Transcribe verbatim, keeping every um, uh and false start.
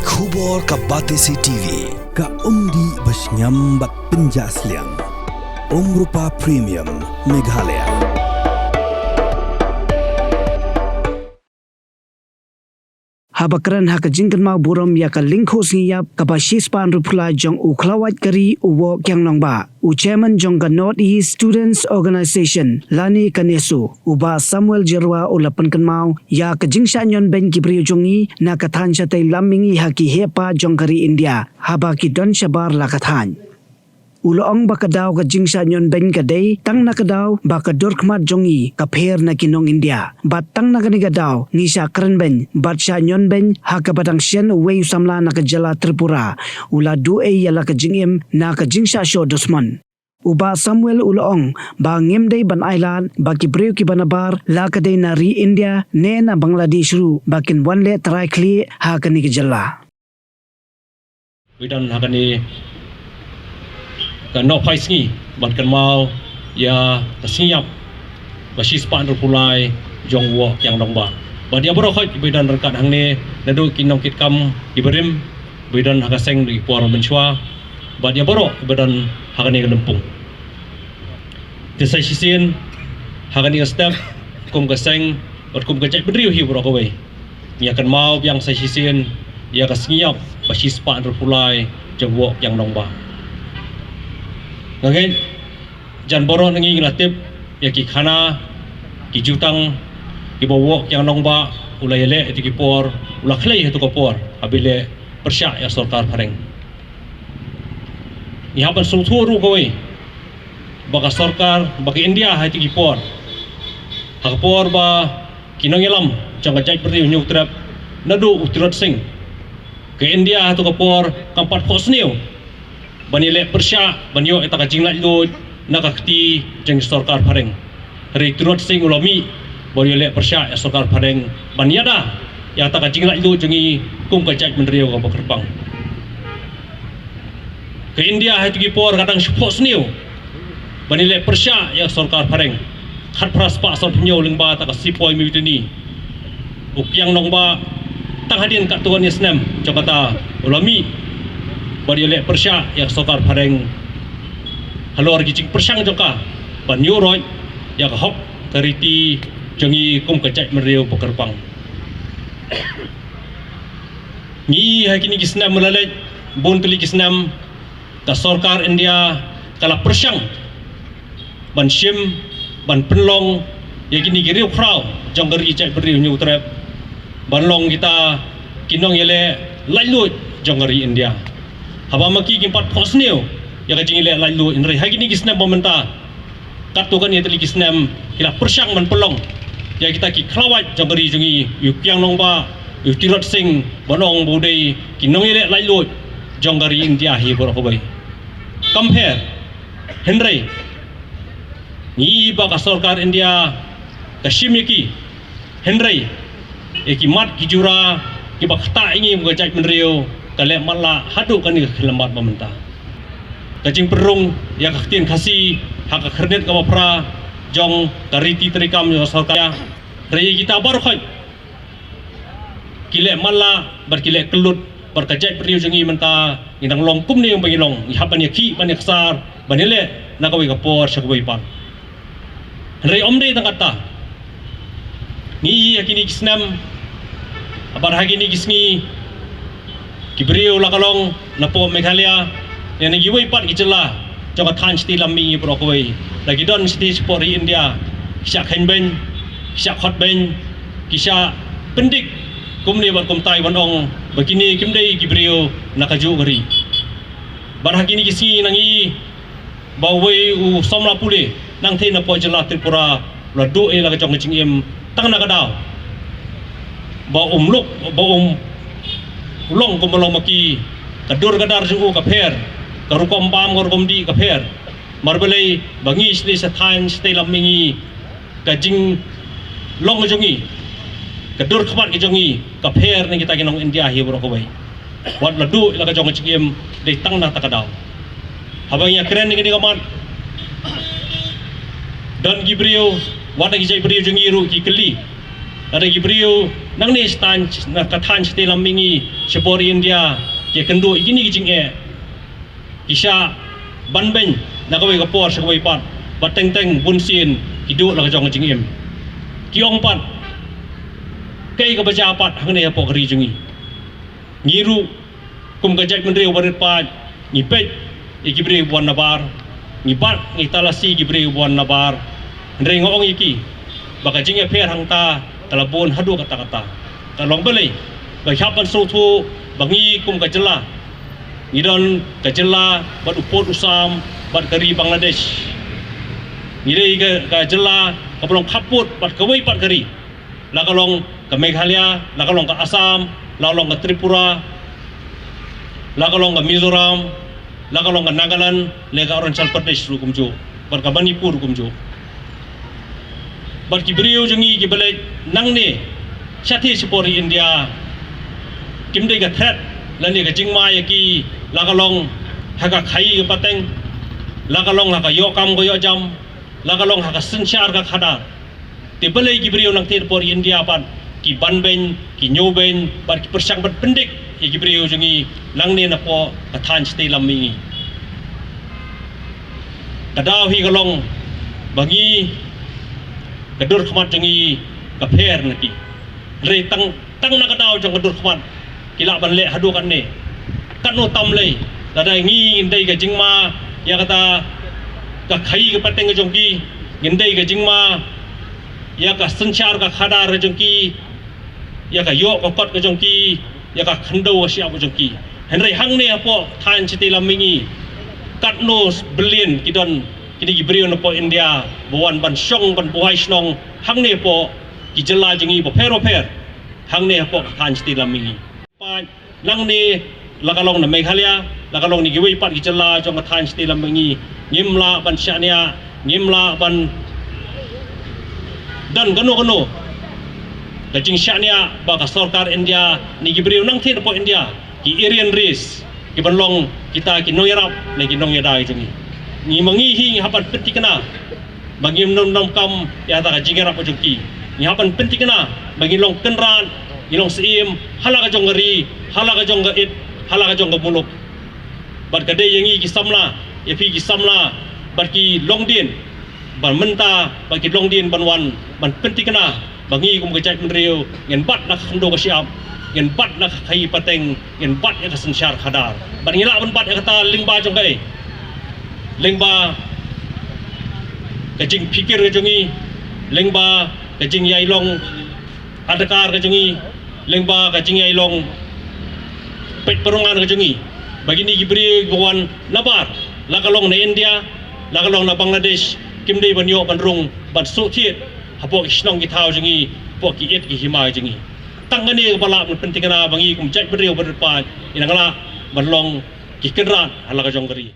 Khubor ka Batesi T V, ka umdih ba shngiam bad pynjah sliang. Umrupa Premium, Meghalaya. Haba kren ha ka jingkynmaw burom ïa ka lyngkhuh sngi ïap kaba shispah hynriewphew lai jong u khlawait ka ri u Woh Kiang Nangbah, u chairman jong ka North East Students Organisation lane ka NESO, u Bah Samuel Jyrwa u la pynkynmaw ïa ka jingshah ñion beiñ ki briew jong ngi na ka thaiñ shatei lam mihngi ha ki heh paid jong ka ri India haba ki don shabar la ka thaiñ. U la ong ba ka daw ka jingshah ñion beiñ ka dei tang na ka daw ba ka dur khmat jong ngi ka pher na ki nong India, bad tang na kane ka daw ngi shah kren beiñ bad shah ñion beiñ ha kaba dang shen uwei u samla na ka jylla Tripura u la duh ei ïa la ka jingim na ka jingshah shoh dusmon. U Bah Samuel u la ong ba ngim dei ban ailad ba ki briew kiba nabar, la ka dei na ri India ne na Bangladesh ruh, ba kin wan leh trai khlieh ha kane ka jylla. Ba don ha kane ka nohphai sngi ban kynmaw ïa ka sngi ïap ba shispah hynriewphew lai jong u Woh Kiang Nangbah. Bad ïa baroh khoit ba don ryngkat hangne, naduh ki nongkitkam kiba rim ba don ha ka seng, ki por mynshuwa, bad ïa baroh ba don ha kane ka lympung. Te sa shisien ha kane ka step, kum ka seng bad kum ka jaitbynriew hi baroh kawei, ngi ïa kynmaw biang sa shisien ïa ka sngi ïap ba shispah hynriewphew lai jong u Woh Kiang Nangbah. Nga ngeit jan baroh na ngi ngi la tip ïa ki khana, ki jutang kiba u Woh Kiang Nangbah u la ïaleh ha kito ki por, u la khlei ha kito ki por haba ïaleh pyrshah ïa ka sorkar phareng. Ngi hap ban sngewthuh ruh kawei ba ka sorkar, ba ka India ha kito ki por, ha ka por ba ki nongïalam jong ka jaitbynriew Hynñiewtrep, naduh u Tirot Sing, ka India ha kito ki por kam pat phohsniew ban ïaleh pyrshah ban ïoh ïa kata ka jinglaitluid na ka kti jong ka sorkar phareng. Hynrei u Tirot Sing u la mih ban ïaleh pyrshah ïa ka sorkar phareng ban ïada ïa kata ka jinglaitluid jong ngi kum ka jaitbynriew kaba kyrpang. Ka India ha kito ki por ka dang shu phohsniew ban ïaleh pyrshah ïa ka sorkar phareng. Khatphra spah sanphew hynñiew lyngba kata ka Sepoy Mutiny, u Kiang Nangbah tang hadien katto katne snem jong kata u la mih ban ïaleh pyrshah ïa ka sorkar phareng halor ki jingpyrshang jong ka ban ïuh roit ïa ka hok ka riti jong ngi kum ka jaitbynriew ba kyrpang. Ngi ïohi ha kine ki snem ba la leit, bun tylli ki snem ka sorkar India ka la pyrshang ban shim, ban pynlong ïa kine ki riewkhraw jong ka ri jaitbynriew Hynñiewtrep ban long kita ki nongïaleh laitluid jong ka ri India. Haba ma ki kim pat phohsniew ïa ka jingïaleh laitluid, hynrei ha kine ki snem ba mynta, katto katne tylli ki snem, ki la pyrshang ban pynlong ïa kita ki khlawait jong ka ri jong ngi, u Kiang Nangbah, u Tirot Sing, ban ong ba u dei ki nongïaleh laitluid jong ka ri India hi baroh kawei. Kam pher, hynrei ngi ïohi ba ka sorkar India ka shim ïa ki, hynrei ïa ki mat ki jura kiba ktah ïa ngi kum ka jaitbynriew ka leh matlah haduh kane ka khyllipmat ba mynta. Ka jingpynrung ïa ka ktien Khasi ha ka khyrnit kaba phra jong ka riti treikam jong ka sorkar, hynrei ïa kita baroh khoit ki leh matlah bad ki leh kyllut bad ka jaitbynriew jong ngi mynta ngi dang long kumne ba ngi long, ngi hap ban ïakhih ban ïaksar ban ïaleh na kawei ka por sha kawei pat. Hynrei ym dei tang katta, ngi ïohi ha kine ki snem bad ha kine ki sngi ki briew la ka long napoh Meghalaya ne na kiwei pat ki jylla jong ka thaiñ shatei lam mihngi baroh kawei, la ki don shatei shapoh ri India, ki shah kheiñ beiñ, ki shah khot beiñ, ki shah pyndik kumne bad kumtai ban ong ba kine kim dei ki briew na kajuh ka ri. Bad ha kine ki sngi ngi ïohi ba uwei u samla pule nangthei napoh jylla Tripura u la duh ei la ka jong ka jingim tang na ka daw ba um luk, ba um long kumba long ma ki, ka dur ka dar jong u ka pher, ka rukom bam ka rukom dih ka pher. Namar balei? Ba ngi shatei sha thaiñ shatei lam mihngi, ka jinglong ka jong ngi, ka dur khmat ka jong ngi ka pher na kita ki nong India hi baroh kawei. Wat la duh ei la ka jong ka jingim dei tang na kata ka daw. Haba ngi ïa kren ïa kane ka mat, don ki briew, wat na ki jaitbynriew jong ngi ruh ki kylli Lada ki briew nangne sha thaiñ, na ka thaiñ shatei lam mihngi, sha bor India, ki kynduh ïa kine ki jingeh, ki shah ban beiñ na kawei ka por sha kawei pat, bad teng teng bunsien ki duh la ka jong ka jingim. Ki ong pat, kaei kaba jia pat hangne hapoh ka ri jong ngi. Ngi ruh kum ka jaitbynriew barit paid, ngi peit ïa ki briew ba wan nabar, ngi bat, ngi talasi ïa ki briew ba wan nabar. Hynrei nga ong ïa ki ba ka jingïapher hangta ka la bun haduh katta katta. Ka long balei? Ba ki hap ban sngewthuh ba ngi kum ka jylla, ngi don ka jylla bad u pud u sam bad ka ri Bangladesh. Ngi dei ka, ka jylla kaba long khappud bad kawei pat ka ri. La ka long ka Meghalaya, la ka long ka Assam, la ka long ka Tripura, la ka long ka Mizoram, la ka long ka Nagaland, lane ka Arunachal Pradesh ruh kumjuh, bad ka Manipur ruh kumjuh. Bad ki briew jong ngi kiba leit nangne shatei sha bor India, kim dei ka threat lane ka jingma ïa ki, la ka long ha ka khaii ka pateng, la ka long ha ka ïoh kam ka ïoh jam, la ka long ha ka synshar ka khadar. Te balei ki briew nangtei na bor India pat ki ban beiñ, ki ñiew beiñ, bad ki pyrshang ban pyndik ïa ki briew jong ngi nangne napoh ka thaiñ shatei lam mihngi? Ka daw hi ka long ba ngi, ka dur khmat jong ngi ka pher na ki. Hynrei tang, tang na ka daw jong ka dur khmat ki lah ban leh haduh katne. Katno tam lei, lada ngi ngin dei ka jingma ïa kata ka khaii ka pateng ka jong ki, ngin dei ka jingma ïa ka synshar ka khadar ka jong ki, ïa ka ïoh ka kot ka jong ki, ïa ka khyndew ka shyiap ka jong ki. Hynrei hangne hapoh thaiñ shatei lam mihngi, katno billion ki don kine ki briew napoh India ba wan ban shong ban buhai shnong hangne hapoh ki jylla jong ngi bapher bapher, hangne hapoh ka thaiñ shatei lam mihngi. Paid, nangne, la ka long na Meghalaya, la ka long na kiwei pat ki jylla jong ka thaiñ shatei lam mihngi, ngim lah ban shaniah, ngim lah ban don kano kano ka jingshaniah ba ka sorkar India, ne ki briew nangtei napoh India, ki aryan race, ki ban long kita ki nongïarap ne ki nongïada ki jong ngi. Ngi ma ngi hi ngi hap ban pynthikna ba ngim nym donkam ïa kata ka jingïarap ka jong ki. Ngi hap ban pynthikna ba ngi long kynrad, ngi long syiem ha la ka jong ka ri, ha la ka jong ka it, ha la ka jong ka muluk. Bad ka dei ïa ngi ki samla, ïa phi ki samla bad ki longdien ban mynta bad ki longdien ban wan, ban pynthikna ba ngi kum ka jaitbynriew ngin bat na ka khyndew ka shyiap, ngin bat na ka khaii pateng, ngin bat ïa ka synshar khadar. Bad ngi lah ban bat ïa kata lyngba jong kaei? Lyngba ka jingpyrkhat ka jong ngi, lyngba ka jingïailong adkar ka jong ngi, lyngba ka jingïailong peit pyrngan ka jong ngi. Ba kine ki briew ba wan nabar, la ka long na India, la ka long na Bangladesh, kim dei ban ïoh ban rung ban shu thied hapoh ki shnong ki thaw jong ngi, hapoh ki it ki hima jong ngi. Tang kane kaba lah ban pynthikna ba ngi kum jaitbynriew barit paid, ngin lah ban long ki kynrad ha la ka jong ka ri.